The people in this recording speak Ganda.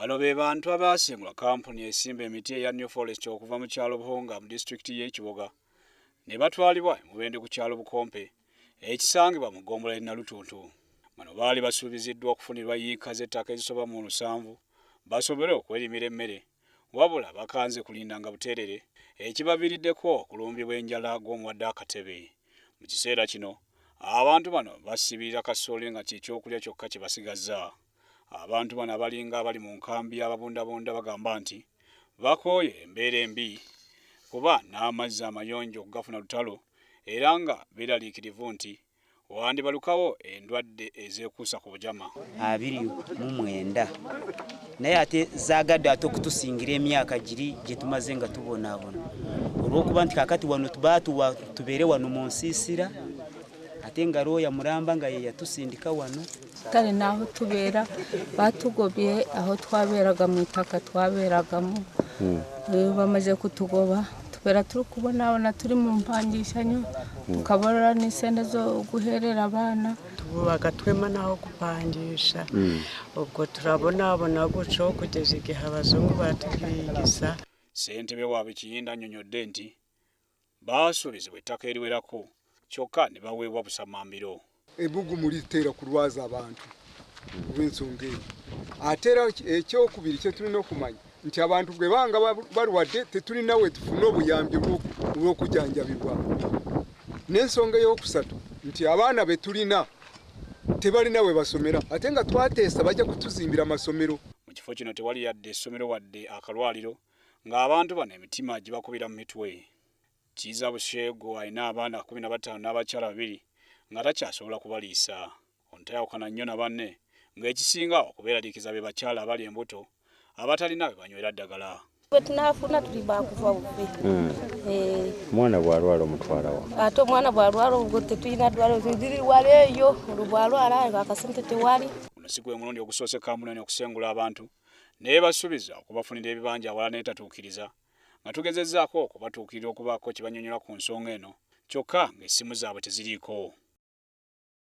Bano be bantu abaasengulwa kkampuni esimba emiti eya New Forest okuva mu kyalo Buhonga mu disitulikiti y'e Kiboga ne batwalibwa e Mubende ku kyalo Bukompe ekisangibwa mu ggombolola y'e Nalutuntu. Bano baali basuubiziddwa okufunirwa yiika z'ettaka ezisoba mu 70 basobole okwerimira emmere wabula bakanze kulinda nga buteerere ekibaviiriddeko okulumbibwa enjala gw'omuwadde akatebe. Mu kiseera kino abantu bano basibirira kasooli nga kye kyokulya kyokka kye basigazza. Abantu bano abalinga abali mu nkambi y'ababundabunda bagamba nti bakooye embeera embi kuba n'amazzi amayonjo okugafuna lutalo era nga beeraliikirivu nti wandibalukawo endwadde ezeekuusa ku bujama. 29 naye ate zaagadde ate okutusingira emyaka giri gye tumaze nga tubonaabona olw'okuba nti kakati wano baatuwa tubeere wano mu nsiisira ate nga looya mulamba nga ye yatusindika wano. Kale n'aho tubeera batugobye aho twaberaga mu itaka twaberagamo bamaze kutugoba tubeera turi kubonabona turi mu mpangishanyo tukabona n'isente zo guherera abana. Bagatwema n'aho kupangisha, ubwo turabonabona gutyo kugeza igihe abazungu batubwiriza. Ssentebe waabwe Kiyinda annyonnyodde nti baasuubizibwa ettaka eriwerako kyokka ne baweebwa busamambiro. Ebbugumu litera kulwaza abantu olw'ensonga eyo. Ate era ekyokubiri kye tulina okumanya nti abantu bwe banga balwadde tetulina we tufuna obuyambi obw'okujjanjabibwa. N'ensonga ey'okusatu nti abaana be tulina tebalina we basomera ate nga twateesa bajja kutuzimbira amasomero. Mu kifo kino tewali yadde essomero wadde akalwaliro ng'abantu bano emitima gibakubira mu mitwe. Kiiza Busheego alina abaana 15 n'abakyala babiri nga takyasobola kubaliisa. Ono tayawukana nnyo na banne ng'ekisinga okubeeraliikiriza be bakyala abali embuto abatalina we banywera ddagala. Bwe tunaafuna tuli bakufa bufi. Omwana bw'alwala omutwala wa? Ate omwana bw'alwala ubwo tetulina ddwaliro, liri wala eyo, olwo bw'alwala akasente tewali. Guno si gwe mulundi ogusoose kkampuni eno okusengula abantu n'ebasuubiza okubafunira ebibanja awalala n'etatuukiriza nga tugezezzaako okubatuukirira okubaako kye bannyonnyola ku nsonga eno kyokka ng'essimu zaabwe teziriiko.